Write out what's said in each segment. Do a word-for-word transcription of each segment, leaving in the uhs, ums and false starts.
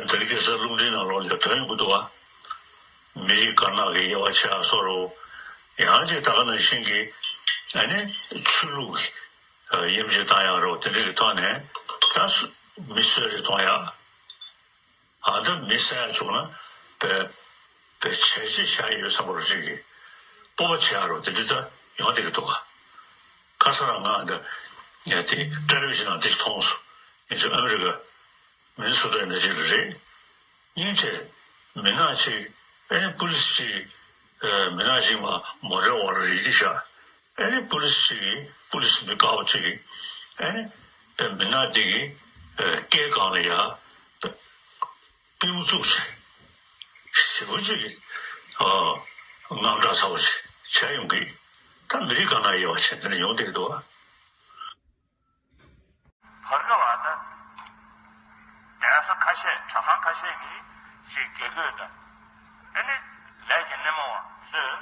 དེ་རིང་ཁ་སང་རླུང་འཕྲིན་ནང་ལོགས་ལ་ཐོན་ཡོང་གི་འདུག་བ། མི་རིགས་དཀར་ནག་གི་དབྱེ་བ་ཕྱེ་ཡག་བཟོ་འདྲ་བོ། ཡང་ཅིག་ད་ག་ནང་བཞིན་གྱི་ཨ་ནི་ཆོས་ལུགས་ཀྱི་དབྱེ་འབྱེད་བཏང་ཡག་འདྲ་བོ་དེ་འདྲ་གི་ཐོག་ནས་ད་སུ་མི་གསོད་རེས་གཏོང་ཡག་ཨ་ད་མི་བསད་ཡག་བྱུང་ན་བས་བས་བྱས་རྗེས་བཞག་ཡོད་བསམ་པ་རུ་ཅིག་གི་སྤོབས་པ་བྱེད་ཡག་རོ་དེ་འདྲ་ད་ཡོང་བསྡད་ཀྱི་འདུག་ག་ཁ་སང་རང་ང་འདི་ངས་དེ་ཊེ་ལི་ཝི་ཤན་ནང་དེ་ཞིག་མཐོང་སོང་། ངས་ཚོ་ཨ་མི་རི་ཀ་མི་ནི་སོ་ཊ་ནས་ཅིག་རེད། སྙིང་རྗེ། མི་ནག་ཅིག་ཨེ་ནི་པུ་ལི་སི་ཅིག་ཨེ་མི་ནག་ཅིག་མ་མོ་ཊའི་འོག་ལ་རིལ་ཏེ་བཞག་ཨེ་ནི་པུ་ལི་སི་ཅིག་གིས་པུ་ལི་སི་མི་དཀར་པོ་ཅིག་གིས་ཨེ་ནི་པའི་མི་ནག་འདི་གི་ཨེ་སྐེ་སྒང་ལ་ཡ་པུས་མོ་བཙུགས་བྱས་ཞེ་པོ་ཅིག་གི་ཨ་དངངས་སྐྲག་ཚ་པོ་ཅིག་བྱས་ཡོང་གི་ད་མི་རིགས་དཀར་ནག་དབྱེ་བ་ཕྱེ་འདི་ནས་ཡོང་བསྡད་ཀྱི་འདུག་བ། བར་སྐབས་ཨ་ད། གདན་ས་ཁ་ཤས་གྲྭ་ཚང་ཁ་ཤས་ཀྱིས་ཞེས་དགེ་བསྐོས་དང་། ཨེ་ནི། ལས་ཀྱི་སྣེ་མོ་བ་ཚོས་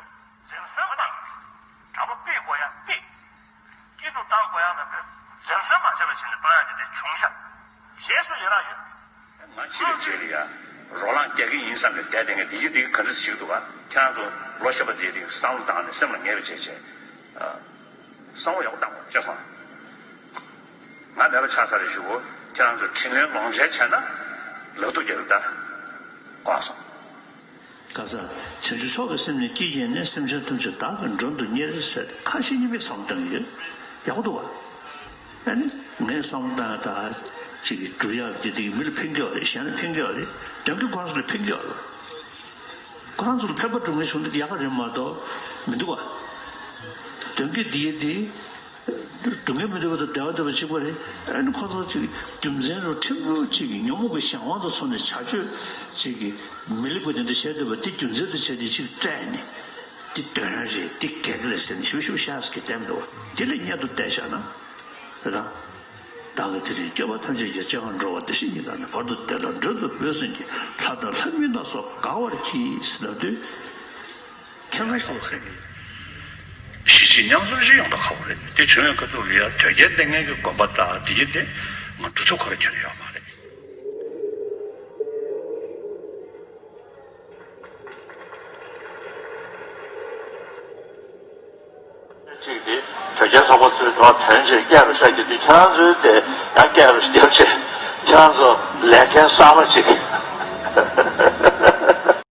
འཛེམ་ཟོན་བཏང་། གྲྭ་པ་ཕུད་དགོས་ཡ་ཕུད། སྐྱིད་སྡུག་བཏང་དགོས་ཡ་ལ་འཛེམ་ཟོན་མ་བྱས་པ་བྱས་ནས་བཏང་ཡ་དེ་འདྲ་བྱུང་ཤག་རྗེས་སུ་ཡི་རང་ཡོད། ང་ཕྱི་ལ་ཕྱི་ལ་ཡ། རོ་ལངས་རྒྱག་གི་ཡིན་བསམ་ནས་བསྡད་དེ་ངས་དེ་ཡི་དེ་ག་འདྲ་ཞིག་འདུག་ག་ཁྱེད་རང་ཚོ་ལོ་གཞོན་པ་དེ་དེ་བསམ་བློ་བཏང་ནས་སེམས་ལ་ངེས་པ་བྱས་བྱས། བསམ་བློ་ཡག་པོ་བཏང་དགོས་ཅེས་སོང་། ང་མེད་པ་ཆགས་ཚར་རེད་ཞུ་གོ་ཁྱེད་རང་ཚོ་དྲིན་ལན་ལོག་འཇལ་བྱས་ན་ལག་ཐུག་རྒྱབ་ད་ཀོང་སོང་། ཁ་སང་། བྱང་ཆུབ་མཆོག་གི་སེམས་ནི་སྐྱེས་བཞིན་ནས། སེམས་ཅན་ཐམས་ཅད་བདག་གིས་མགྲོན་དུ་གཉེར་ཟེར་ཁ་ཞེ་གཉིས་མེད་བསམ་བཏང་གི་ཡོད། ཡག་པོ་འདུག་བ། ཨ་ནི་ངས་བསམ་བཏང་ད་ཅིག་འགྲུལ་ཡག་ཅིག་དེ་མི་ལ་ཕན་གྱི་ཡོད་རེད། གཞན་ལ་ཕན་གྱི་ཡོད་རེད། དོན་གྱི་ཁོ་རང་ཚོ་ལ་ཕན་གྱི་ཡོད་རེད། ཁོ་རང་ཚོ་ལ་ཕན་པ་སྒྲུབ་མཁན་བྱུང་ན་ཡག་ག་རེད་མ་གཏོགས་མི་འདུག་བ། དོན་གྱི་དེ་དེ། སྡུག་བསྔལ་མི་འདོད་པ་དང་བདེ་བ་འདོད་པ་གཅིག་པ་རེད། ཨ་ནི་ཁོ་ཚོ་གཅིག་རྒྱུ་མཚན་རུ་ཕྲན་བུ་གཅིག་གི་ཉོན་མོངས་ཀྱི་གཞན་དབང་དུ་སོང་ནས་བྱ་སྤྱོད་གཅིག་གི་མི་ལེགས་པ་དེ་འདྲ་བྱས་འདུག་པ་དེ་རྒྱུ་མཚན་དུ་བྱས་ཏེ་གཅིག་སྤྲད་ནས་དེ་དོན་རེད་དེ་གེགས་རེད་ཟེར་ནས་ཞིབ་ཞིབ་བཤད་ཀྱི་བསྟན་འདུག་དེ་ལ་གཉེན་དུ་བལྟས་བཞག་ན་རེད་དང་། བདག་གིས་དེ་རིང་སྐྱོབ་པ་ཐམས་ཅད་ཀྱི་སྤྱན་སྔར་འགྲོ་བ་བདེ་གཤེགས་ཉིད་དང་ནི། བར་དུ་བདེ་ལ་མགྲོན་དུ་བོས་ཟིན་གྱི། ལྷ་དང་ལྷ་མིན་ལ་སོགས་དགའ་བར་གྱིས་ཟེར་ལབ་དུས། ཁྱེད་རང་ཚོ་ཟེར་གྱི། གཞིས་བྱེས་མཉམ་འཛོམས་ཤིག་ཡོང་ད་ཁག་པོ་རེད། དེ་བྱུང་བའི་ཁ་ཐུག་ལ་ཡ་དོལ་རྒྱལ་བསྟེན་མཁན་གྱི་དགོན་པ་དང་དེ་བཞིན་དེ་ང་འགྲོ་ཐུབ་ཁོ་ར་ཁྱོན་ཡོད་མ་རེད། གཅིག་དེ་དོལ་རྒྱལ་ཚོགས་པ་ཚོའི་ཐོག་དོན་ཆེད་སྐད་རུ་ཤ་རྒྱག་དུས་ཁྱེད་རང་ཚོའི་དེ་ཡང་སྐད་རུ་རྒྱབ་བྱས་ཁྱེད་རང་ཚོ་ལས་འགན་གསར་པ་ཅིག